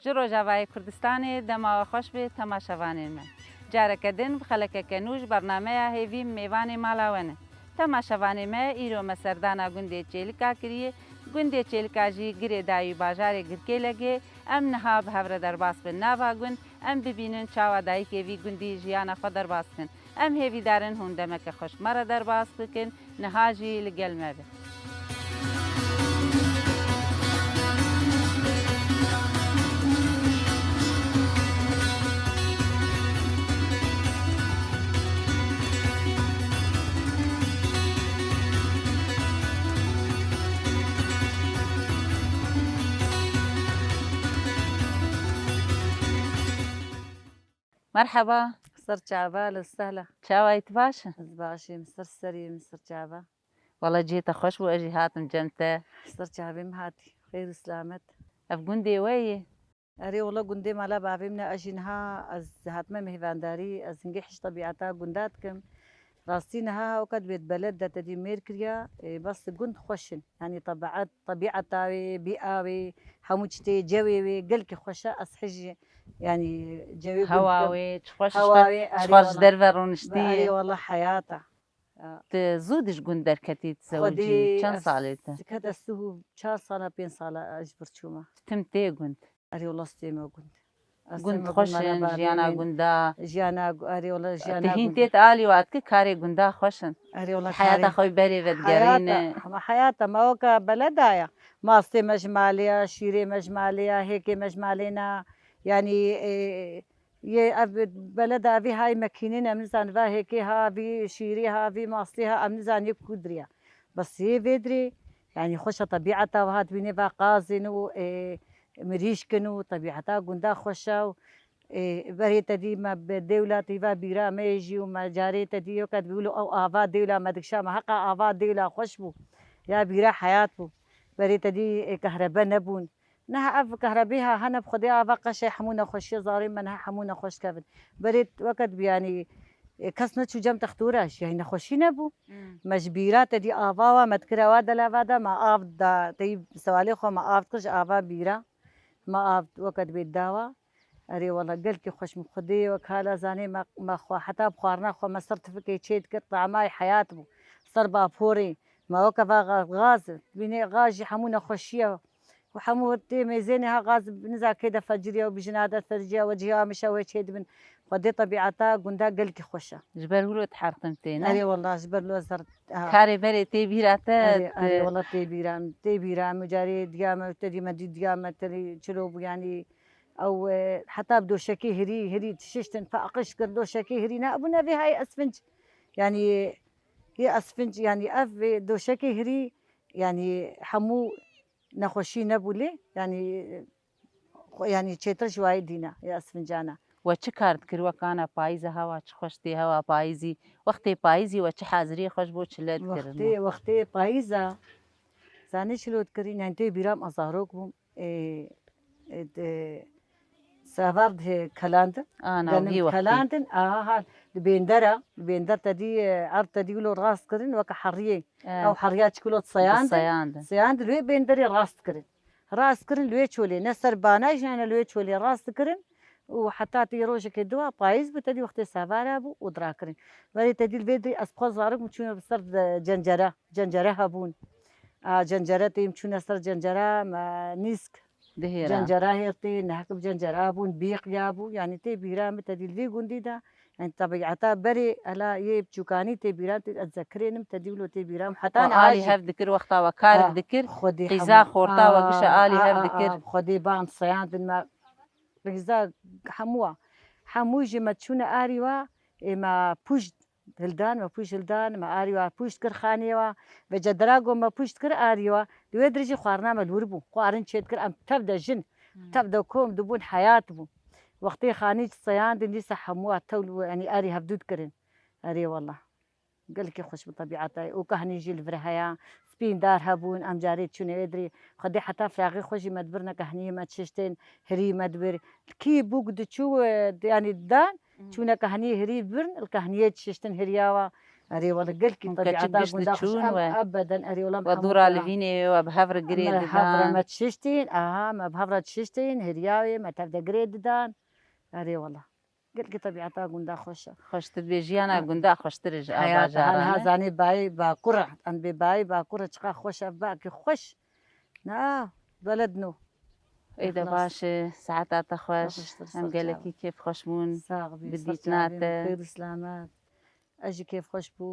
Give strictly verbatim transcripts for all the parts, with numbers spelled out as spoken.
Ji Rojavayê Kurdistanê dema we xweş be temaşevanên me. Careke din bi xelekeke nû ji bernameya Hêvî mêvanê mala we ne. Temaşevanê me, îro me serdana gundê Çêlika kiriye. Gundê Çêlika jî girêdayî bajarê Girkêlegê. Em niha bi hev re derbas bin nava gund, em bibînin çawa dayikê vî gundî jiyana xwe derbas dikin. Em hêvîdar in hûn demeke xweş me re derbas bikin, niha jî li gel me bin. Merheba. Ser çava, li sehla. Çawa yî, tu baş î? Ez baş im, ser serî im, ser çava. Wala cihê te xweş bû, ez jî hatim cem te. Ser çavê min hatî. Xêr û silamet. Ev gundê we yê? Erê, wala gundê mala bavê min e, ez jî niha ez hatime mêvandarî, ez hingê hîş tebîeta gunda dikim. Rastî niha hewka dibê di beled de te dî mêr kiriya, ê, bes gund xweş in. Yanî tebiet, tebîeta wê, bîa wê, hemû tiştê cewê wê, gelkî xweş e, ez hîş jî, yanî cewê gund Hewa dikim. Wê, çi xweş Hewa işte, wê, erê çi xweş ji wala. Derve rûniştî. Erê wala heyat e. Ya. Tu zû dî ji gund derketî, tu zewicî, Xwedê çend ez salê te? Dikete sih û çar sala, pênc sala ez ji vir çûme. Tim tê gund. Erê wala stê me gund. Ez Gund stê me xweş gund, me in, ne jiyana bavê min. Gunda. Jiyana gu-, erê wala Tu jiyana hîn gund. Tê tu alî wat ki karê gunda xweş in. Erê wala Heyata karê. Xwe berê ve digerîne. Heyata, ama heyata me weke beleda ya. Mastê me ji malê ya, şîrê me ji malê ya, hêkê me ji malê na. Yanî, e, Yê ev beleda evî hay mekînîn, em nizan va hêkê ha, vî şîrî ha, vî mastî ha, em nizan yê ku diriya. Bes yê vê dirê, yanî xweşa tebîeta wiha dibînê va qazên û, ê, mirîşk in û tebîeta gunda xweş e û, ê, berê te dî me bi dêwla tî va bîra me yê jî û me carê te dî yoka dibî wilo ew ava dêwla me dikişa me heqa ava dêwla xweş bû. Ya bîra heyat bû. Berê te dî, ê, kehrebe nebûn. Niha ev kehrebê ha hene bi Xwedê ava qeşe hemû nexweşiya zarê me niha hemû nexweş kevin. Berê weke dibiyanî, e, kes neçû cem textora jî, yanî nexweşî nebû. Hmm. Me ji bîra te dî ava wa me dikira wa delava de me av da, teyî sewalê xwe me av dikir ji ava bîra. Me av weke dibê dawa. Erê wela gelkî xweş min Xwedê wek hala zanê me, me xwe heta bi xwarina xwe me ser tifikê çê dikir, tamayê heyat bû. Ser baporê me weke va ga-, gaz, bînê gaz jî hemû nexweşiye. Û hemû tê mêzênê ha gaz niza kê de feciriya û bijina de feciriya we cihê amişa wê çê dibin. Xwedê tebîeta gunda gelkî xweş e. Ji ber wilo diherqin tê, ne? Erê wela ji ber wilo zer, ha. Karê berê tê bîra te, Erê, erê te- wela tê bîra min, tê bîra min. Carê diya me, te dî me dî diya me, te dî çilo bû, yanî ew, e, heta bi doşekê hirî, hirî dişiştin, paqij kir, doşekê hirî ne, bû nevê hay esfinc. Yanî yê esfinc, yanî ev, e, doşekê hirî, yanî hemû nexweşî nebû lê, yanî, xwe-, yanî çêtir ji wayê dîna, ya esfincana. We çi kar dikir wek ana payîza hewa çi xweş tê hewa payîzî, wextê payîzî we çi haziriyê xweş bo çi lê dikirin? Wextê, wextê payîza, zanî çi lê dikirîn, yanî tê bîra min ez zarok bûm, ê, ê, de, Savar dihê kelandin. Ana, Genim wî wextî. Kelandin, aha, ha, li bêndera, li bênder te dî, e, erd te dî wilo rast kirin, weke heriyê. E. Ew heriya çi kilo diseyandin. Diseyandin. Seyandin, li wê bênderê rast kirin. Rast kirin li wê çolê, ne ser banay jî, ne li wê çolê rast kirin. Û heta tê rojekê diwa payîz bû, te dî wextê savara bû û dirakirin. Berê te dî li vê dî ez bi xwe zarok min çûne bi ser de cencere, cencere hebûn. A, cencere tê min çûne ser cencere, me nîsk. Dihêra. Cencera hêr tê, nehk bi cencera bûn, bîq ya bû, yanî tê bîra min te dî li vî gundî de, yanî tebîeta berê, hela yê biçûkanî tê bîra min, tê ez zekirênim, te dî wilo tê bîra min, heta Û niha alî jî. Hev dikir, wexta we kar Ha, dikir, Xwedê qîza hemû. Xorta we A, gişe alî a, hev a, dikir. A, Xwedê bam seyandin me, qîza hemû wa. Hemû jî me çûne arî wa, ê me pûj hildan, me pûj hildan, me arî wa pûj kir xanê wa, ve cedera go me pûj kir arî wa, di wê dirê jî xwarina me li wir bû. Xwarin çê dikir, em tev de jin, Hmm. tev de kom dibûn heyat bû. Wextê xanî seyandin dîsa hemû a tewl bû, yanî arî hevdû dikirin. Erê wela. Gelkî xweş bû tebîeta. Û kehnî jî li vir heya, spîndar hebûn, em carê çûne wê dirê. Xwedê heta firaxê xwe jî me dibirne kehniyê me çiştên hirî me dibir. Kî bûk diçû, e, yanî didan, Mhm. Çûne kehniyê hirî birin, li kehniyê çiştin hiriya wa. Erê wele gelkî Hûn keçik tebîeta gişt gunda xweş diçûn em we. Ebeden erê wele em We hemû dûra tira. Li vînê we bi hev re girê Em hevre didan. me dişiştîn, aha, me bi hev re dişiştîn, hêriyawê me tevde girê didan. Erê wele. Gelkî tebîeta gunda xweş e. Xweştir bê jiyana Ha. gunda xweştir e ji a Heyata bajaran han e. Hazanê bayê bakur e. Em bê bayê bakur e çiqa xweş e, bakî xweş. Na, beled no. Ê de Îxlas. Baş e, saeta te xweş. Xweştir, Em ser gelekî çavan. Kêf xweş bûn. Sax bî, Bi ser dîtina çavê te. Min. Xêr û selamet. Ez jî kêfxweş bû,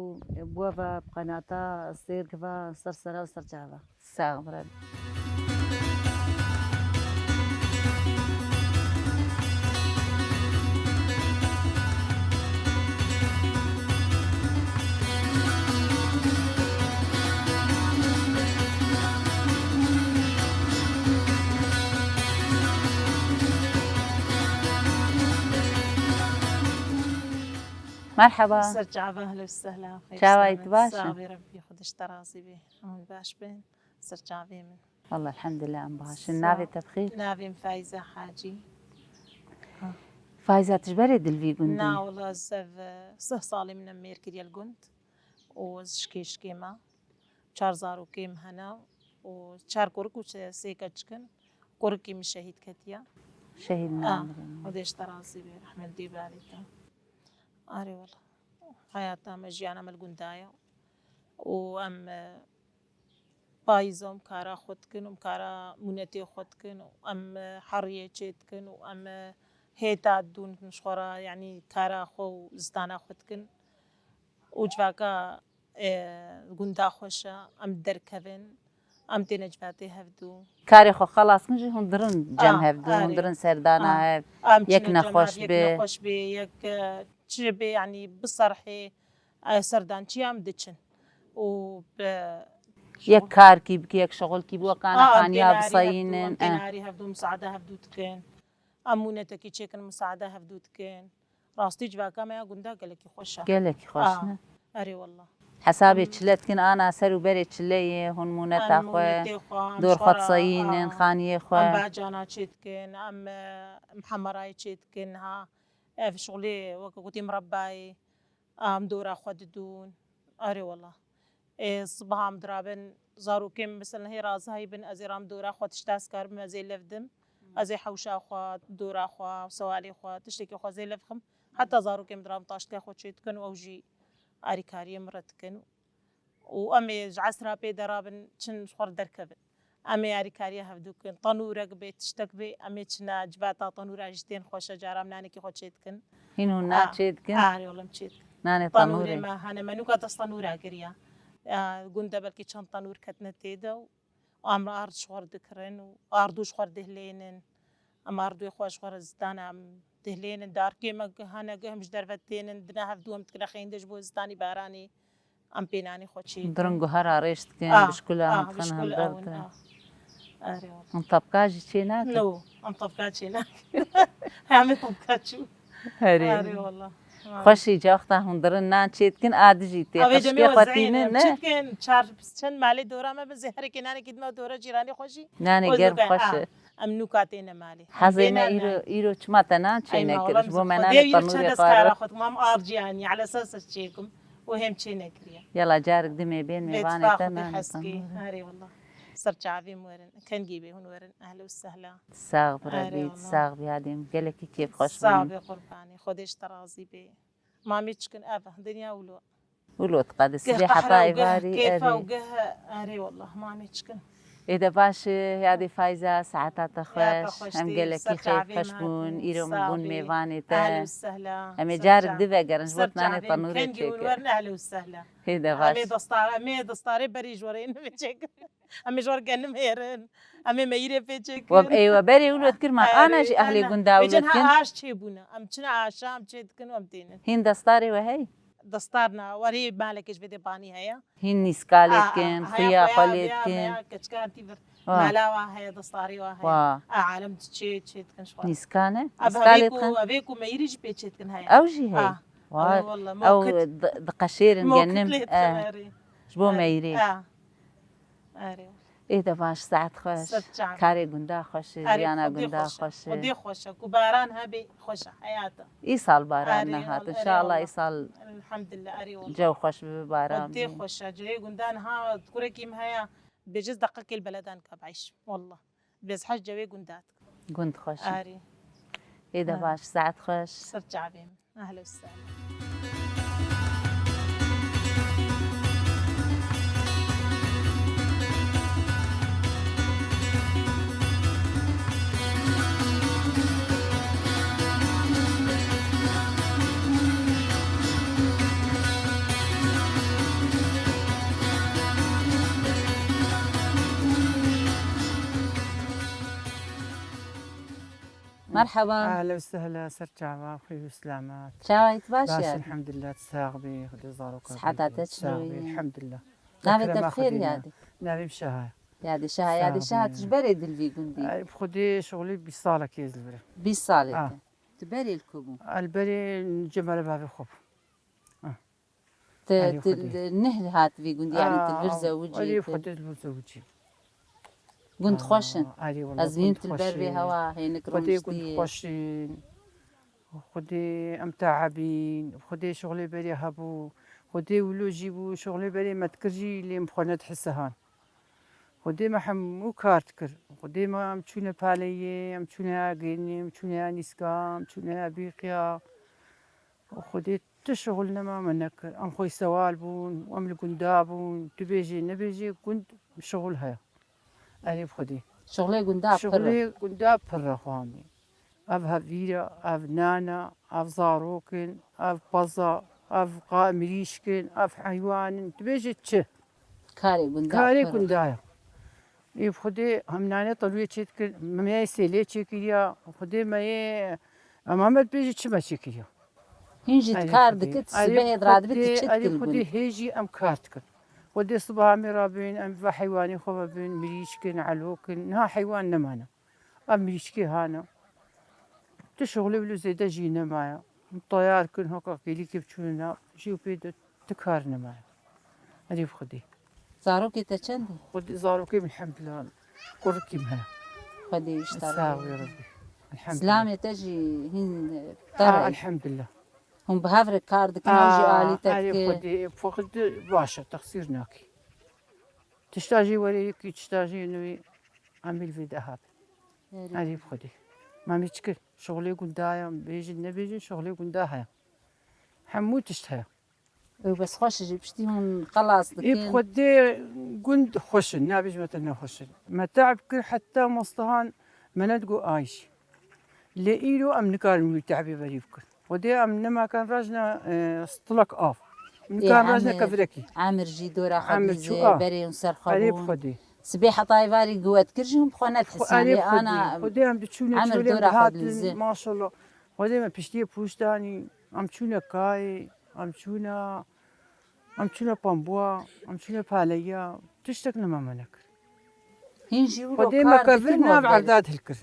bû ve bi qenata sêr kiva ser sera û ser çava. Sax bira. Merhaba. Ser çava, ehlen ve sehlen. Çawa yî, tu baş î? Sax bî, Rebbî xwe dişt te razî bî. Hemû baş bin. Ser çavê min. Wallah, elhamdulillah, em baş in. Sağ. Navê te bi xêr? Navê min Faize Hacî. Ha. Faize, tu ji berê dilvî gundî? Na, wala ez ev, e, sih salê min em mêr kiriye li gund. Û ez ji kêşikê me. Çar zarokê min hene. Û çar kurik û çe-, sê keçik in. Kurikî min şehîd ketiye. Şehîd Ah, min. Xwedê ji te razî be, rehmet dê balê te. Arê wala. Heyata me, jiyana me li gunda ye. Û em, e, Payîz em kara xwe dikin, em kara mûnetê xwe dikin, em heriyê çê dikin û em hêta dûn ji xwe re, yanî kara xwe û zistana xwe dikin. Û civaka, e, gunda xweş e, em derkevin, em têne civatê hevdû. Karê xwe xelas kin jî hûn dirin cem Ah, hevdû, hûn erê. dirin serdana Ah, hev, em yek çine cem nexweş hev, yek bi. nexweş bê, yek, e, çi bê, yanî biserhê, e, serdançiya em diçin. Û bi Yek karkî bike, yek şixulkî bi, we kana Aa, em xaniya tênarî hevdû, bisayînin, em eh. tênarî hevdû, misaade hevdû dikin. Em mûnetekî çêkin, misaade hevdû dikin. Rastî civaka me ya gunda gelekî xweş e. Gelekî xweş Aa, ne? Erê wallah. Hesabê Em çile dikin, ana ser û berê çileyê, hûn mûneta Em xwe, mûnetê xwe, em dor xwe xwe re, disayînin, aa, xaniyê xwe. Em bacana çê dikin, em, e, em hemerayê çê dikin, ha. Ev şixulê, weke gotî, mirebayê. Em dora xwe didûn. Erê wela. Ê, sibeha em dirabin, zarokên min, mesela, hê razahî bin, ez ê ram dora xwe tişta ez karibim, ez ê lev dim. Ez ê hewşa xwe, dora xwe, sewalê xwe, tiştekî xwe ez ê lev xim. Heta zarokên min dirabin taştike xwe çê dikin û ew jî arîkariyê min re dikin. Û em ê ji esra pê derabin, çin ji xwe re derkevin. Em ê arîkariya hevdû kin. Tenûrek bê, tiştek bê, em ê çine civata tenûra jî tên xweş e, cara em nanekî xwe çê dikin. Hîn hûn nan Ah, çê dikin? Ah, erê, wela em çê dikin. Nanê Tenûrê tenûrê. me hene, me nûka dest tenûra kiriye. Ya, gund de belkî çend tenûr ketine tê de û em ard ji xwe re dikirin û ardû ji xwe re dihlênin. Em ardûyê xwe ji xwe re zidane, em dihlênin. Darkê me hene, guh em ji derve tênin, dine hevdû em dikine xêndê ji bo zidanî baranî. Em pênanî xwe çê dikin. Dirin guhera rêş dikin, Ah, bişkula ah, hûn dixin bişkul hember ew in, de. ah. Erê wela. Hûn tepka jî çê nakin? No, em tepka çê nakin. Hemê tepka çû. Herê. Erê wela. Xweşî caxta hûn dirin nan çê dikin, a dijî tê. Avê demê Qişkê xwe wezîn, tînin, em ne? Çê dikin, çar, çend malê dora me bin, zê herekê nanekî dime dora cîranê xwe jî. Nanê O germ dibe, xweş ah. e. Em nûka têne malê. Em Hezê me bêne îro, nayê. îro çima te nan çê Ay, ma, nekir? wela Ji bo me min nanê Xwedê îro tenûrê çend ez xwe kara re. xwe dikim, em arciyanî, ala esas ez çêkim û hêm çê nekiriye. Yala carik dimê bên mêvanê Bêtifax te û nanê bêheskî. tenûrê. Erê wela. Ser çavê min werin. Kengî bê hûn werin. Ehlen û sehlen. Sax bi Erê Rebî, wela. sax bi yadê min. Gelekî kêfxweş Sax bûn. bê qurbanî. Xwedê ji te razî bê. Mamê çikin ev, dinya wilo. Wilo diqedis Geh bê heta qehre û geh êvarî kêfe erê. û geh erê wallah mamê çikin. Ê de baş e, yadê Fayza, saeta te Ya te xweş. xweş Em dî, gelekî ser çavê xêf xweş me bûn. hatî. Îro min Sax bûn bî. mêvanê te. Ehlen û sehlen. Em ê Ser carik çav-, di vegerin, ji ser bo nanê çavê me. tenûrê Kengî hûn çêkin. werin ehlen û sehlen. Ê de Em baş. ê destar-, em ê destarê berî ji we re yên çêkin. Em ê ji we re genim hêrin. Em ê meyîrê pê çêkin. We, ê, we berê wilo dikir, ma Erê, ana jî ehlê ana. gunda Vêcin wilo ha dikin. aş çêbûne. Em çine aşa, em çê dikin û em tênin. Hîn destarê we hey? Destar na, werê malekê ji vê dê banî heye. Hîn nîskalê Aa, dikin, haya xuya xwe lê dikin. Keçika tî vir. Wa. Mala wa heye, destarê wa heye. Wa. A alem çê, çê dikin ji xwe. Nîska ne? Ev Nîskalê evê ku, dikin? evê ku meyîrî jî pê çê dikin heye. Ew jî heye. Aa. Wa. Ew wallah, Ew mokit. di-, diqeşêrin Mokit genim. lê dikin, Eh. erê. Ji bo Erê. meyîrê. Ah. Erê. Ê de baş, saet xweş. Ser çav. Karê gunda xweş e, Erê, jiyana Xwedê gunda xweş e. Xweş e. Xwedê xweş e. Ku baran hebe xweş e heyata. Îsal baran Erê, nehat. Erê, Înşallah Allah. Îsal Elhamdülillah, erê, Allah. Cew xweş bibe, baran Xwedê bî. Xweş e. Ceyê gundan ha kurekî min heye. Bêjiz deqekê li beledan ka beyş. Wallah. Bêz hej cewê gundat. Gund xweş e. Erê. Ê de Ha. Baş, saet xweş. Ser çavê min. Ehlen we sehlen. Merhaba. Ehlen we sehlen, ser çava, xêr û selamet. Çawa yî, tu baş yî? Baş, elhamdülillah, tu sax bî, Xwedê zaroka Siheta te çi nû yî? Elhamdülillah. Navê te bi xêr yadî? Navê min Şaha. Yadî Şaha, yadî Şaha, tu ji berê dil vî gundî? Ay, bi Xwedê şixulî bîst salekê ez li vir im. Bîst salê te. Tu berê li ku bû? Ez li berê cemala bavê xwe bû. Ah. Te, Erê te Xwedê. Neh hat vî gundî, yanî te vir zewicî. Erê Xwedê, li vir zewicî. Gund xweş in. Erê wallah, ez vîn gund til ber xweş vê in. Hewa hênik Xwedê gund rûniştî. Xweş in. Xwedê em teebîn. Xwedê şixulê berê hebû. Xwedê wilo jî bû. Şixulê berê me dikir jî lê em xwe nedihisihan. Xwedê me hemû kar dikir. Xwedê me em çûne paleyê, em çûne ya gênê, em çûne ya nîska, em çûne ya bîqiya. Xwedê tu şixul nema me nekir. Em xwê sewal bûn, em li gunda bûn. Tu bêjê, nebêjê, gund şixul heye. Erê bi Xwedê. Şixulê gunda pir e. Şixulê gunda pir e xwamî. Ev hevîr e, ev nan e, ev zarok in, ev pez e, ev qa-, mirîşk in, ev heywan in. Tu bêjê çi? Karê gunda pir e. Karê gunda ye. Ê bi Xwedê em nane telûyê çê dikir, me yê sêlê çêkiriya, Xwedê me yê, em, em dibêjin çi me çêkiriya. Hîn jî kar dikit, sibehê diradibit, tu çi dikir gund? Erê Xwedê hê jî em kar dikin. Xwedê sibaha em ê rabin, em va heywanê xwe vebin, mirîşk in, elok in, niha heywan nemane. Ev mirîşkê hane. Tu şixulê wilo zêde jî nemaye. Em teyar kirin, hoka kêlîkê biçûne nav, jî û pê de tu kar nemaye. Erê bi Xwedê. Zarokê te çend in? Xwedê zarokê min hemdillah. Kurikî min heye. Xwedê wî ji te razî be. Sax bî Rebbî. Elhamdulillah. Zilamê te jî hîn, e, te re. Elhamdulillah. Hûn bi hev re kar dikin, ew jî alî te dike. Erê Xwedê, Xwedê baş e, texsîr nake. Tişta jî were yekî, tişta jî nû, em ê li vê de hebin. Erê. Erê bi Xwedê. Me mî çi kir? Şixulê gunda ye, bêjin nebêjin, şixulê gunda heye. Hemû tişt heye. Ew bes xweş e jî, piştî hûn xelas dikin. Ê bi Xwedê gund xweş in, nabêjim me te ne xweş in. Me te'b kir heta mostehan me nedigot ay jî. Lê îro em nikarin wî te'bê berî bikin. Xwedê em nemakan rajna, e, stilek av. Em nikarin rajna kevirekî. Emir jî dora xwe dilizê, berê hûn ser xwe bûn. Erê bi Xwedê. Sibê heta êvarî guwet kir jî hûn bi xwe nedihisan. Erê bi Xwedê. Xwedê em diçûne çolê em dihatin, maşallah. Xwedê me piştiyê pûş danî, em çûne kayê, em çûne Em çûne pambuwa, em çûne paleya, tiştek nema me nekir. Hîn jî wilo kar dikin. Xwedê me kevir nav erda dihilkir.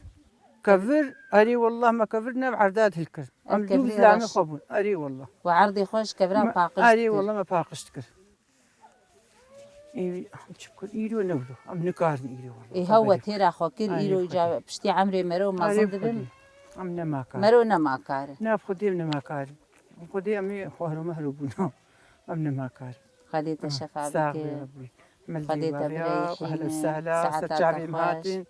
Kevir, erê wallah me kevir nav erda dihilkir. Em dû zilamê xwe bûn. Erê wallah. We erdê xwe ji kevira paqij dikir. Erê wallah me paqij dikir. Ê, em çi bikir? Îro ne wilo. Em nikarin îro wallah. Ê hew we têra xwe kir, îro îca piştî emrê mero mezin dibin. Em nema kar. Mero nema kar. Na bi Xwedê em nema kar. Xwedê em ê xwehro mehro bûna. Em nema kar. Xwedê te şefa bike. Sax bî Rebbî. Xwedê te bireyî hîne. Ehlen sehla, ser çavê me hatin.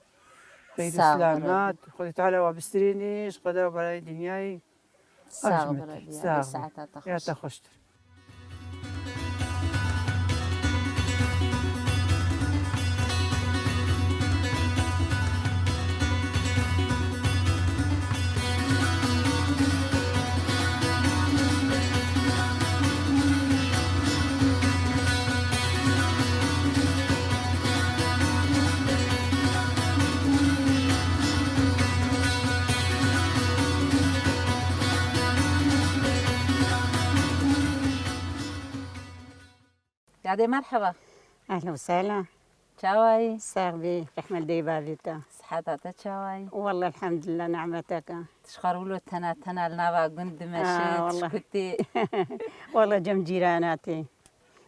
Xeyr û selamet. Xwedê Teala we bistirêne, ji qeda û belayê dinyayê. Sax bî Rebbî. Sax bî. Ya te xweştir. Yadê merheba. Ehlen we sehlen. Çawa yî? Sax bî, rehmet dê bavê te. Siheta te çawa yî? Wallah elhamdulillah, nimeteke. Tu ji xwe re wilo tena tena li nava gund dimeşî, tişkutî. Wallah cem cîrana tê.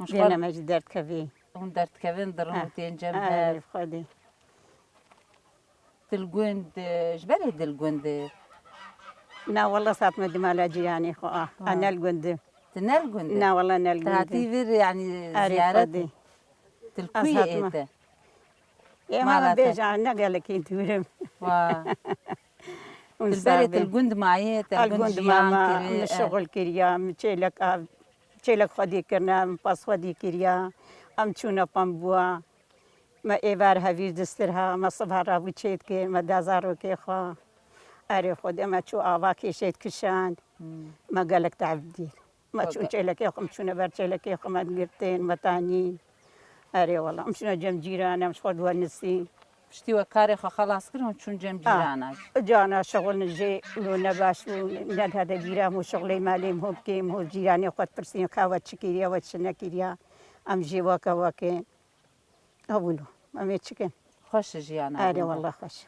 Bêhna me jî derdikevê. Hûn derdikevin, dirin û tên cem hev. Erê Xwedê. Dilgund, e, ji berê dilgund e? Na, wela sat me di mala cîranê xwe, a. Ha. A, nelgund e. Tu nelgund e? Na, wela nelgund e. Tu hatî vir, yanî, erê, ziyaret? Xwedê. Dilkuyê ê te? Ê, mala te? Bêje, ne gelekî dûr im. Wa. Dilberê, tu li gund mayê, te li gund jiyan kiriye. Min şixul kiriya, min çêlek av, çêlek xwedî kirine, min pas xwedî kiriya. Em çûne pembûa. Me êvar hevîr distir ha, me sibha rabû çê dikir, me da zarokê xwe. Erê Xwedê, me çû ava kêşê dikişand. Hmm. Me gelek tev dît. Me çûn çêlekê xwe, em çûne ber çêlekê xwe, me girtin, me tanîn. Erê wela, em çûne cem cîran, em ji xwe diwenisîn. Piştî we karê xwe xelas kirin, hûn çûn cem cîrana. Ah, cana şixul jê lo ne baş bû, ne hede bîra em hû şixulê malê em hû bikêm, hû cîranê xwe dipirsîn, ka we çi kiriye, we çi nekiriye. Em jê weke weke. Qebûl bû. Em ê çi kin? Xweş e jiyana. Erê, wela xweş.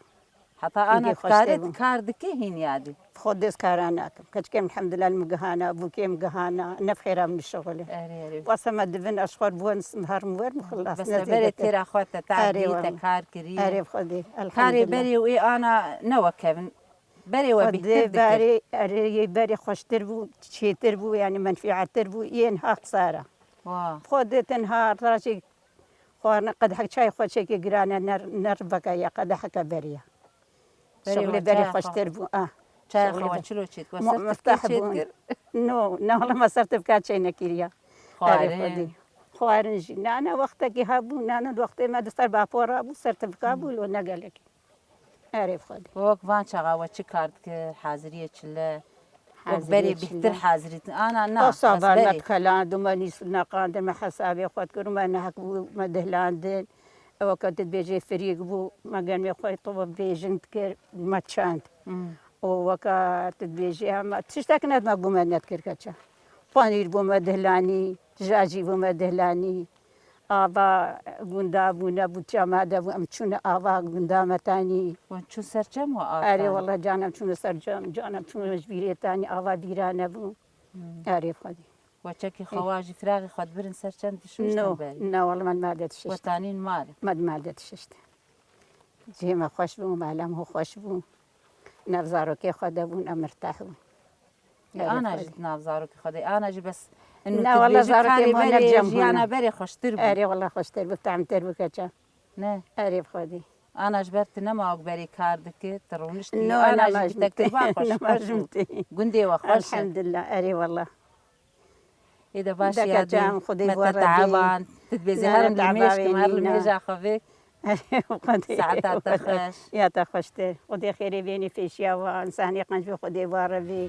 Heta ana dikarî, kar dikî hîn yadî? Xwedê ez kara nakim. Keçikê min, elhamdulillah, min gihana, bûkê min gihana, ne bi xêra min şixulê. Erê, erê. Wasa me divin, ez xwe bi wan her min wer min xilas. Bes ne berê têra xwe te tadî, te kar kirî. Erê, wela. Erê, Xwedê, elhamdulillah. Karê berê û ê ana ne wek hev in. Berê we bêhtir dikir. Xwedê berê, erê, yê berê xweştir bû, çêtir bû, yanî menfîetir bû, yên hat sara. Wa. Xwedê tenha rajê Xwarin qedehek çay xwe çêkê girane, ner-, nerveke ye, qedeheke berî ye. Berê we çay xwe. Şixulê berî xweştir bû, ah. Çaya xwe we çilo çêt kir? Miftah bû. No, ne wela me sertifika çê nekiriye. Xwarin. Erê Xwedê. Xwarin jî. Nane wextekî hebû, nane wextê me di ser bapora bû, sertifika bû, lo ne gelekî. Erê Xwedê. Wek van çaxa we çi kar dikir, haziriyê çile? Wek berê bêhtir hazirî. Ana na, o sava me dikela, dû me nîs neqandin, me hesabê xwe dikir, me nehek bû, me dihlandin. Ew weke tu dibêjê firîk bû, me germê xwe tu bêjin dikir, me çand. Hmm. Û weke tu dibêjê hema, tiştek ne me gume nedikir keça. Panîr bû me dihlanî, jajî bû me dihlanî. Ava gunda bû, nebû, çama de bû, em çûne ava gunda me tanî. Wan çû ser çem û av tanî? Erê, wela canem çûne ser cem, canem çûne ji bîrê tanî, ava bîra nebû. Hmm. Erê Xwedê. We çekî xewa jî firaxê xwe dibirin ser çem dişûştin berî? No, no, wela me di mal de dişiştin. We tanîn mal? Me di mal de dişiştin. Cihê me xweş bû, malem hû xweş bû. Nav zarokê xwe de bûn, em mirtah bûn. Ê, ana jî di nav zarokê xwe de. Ana jî bes inu tu dibêjî karê berê, jiyana berê xweştir bû. Erê, wela xweştir bû, tehmtir bû keça. Ne? Erê bi Xwedê. Ana ji ber tu nema wek berê kar dikir, tu rûniştî. No, ana jî bi te kir ba xweş, xweş bû. Gundê we xweş e. Elhamdulillah, erê wela. Ê de baş ya dî, me te teeban, tu dibêjî herim li mêj kim, her li mêja xwe vêk. Saeta te xweş. Ya te xweştir. Xwedê xêrê bênî pêşiya wan, insanê qenc bi Xwedê ware bê.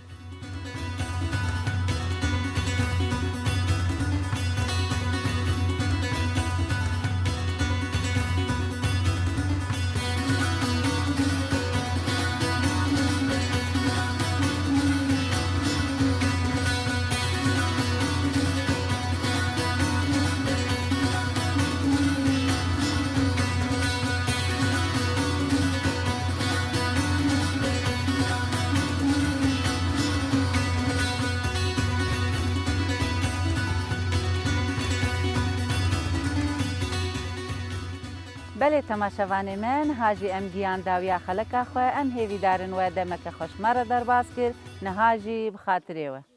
Belê temaşevanê me, niha jî em gihan dawiya xeleka xwe, em hêvîdar in we demeke xweş me re derbas kir, niha jî bi xatirê we.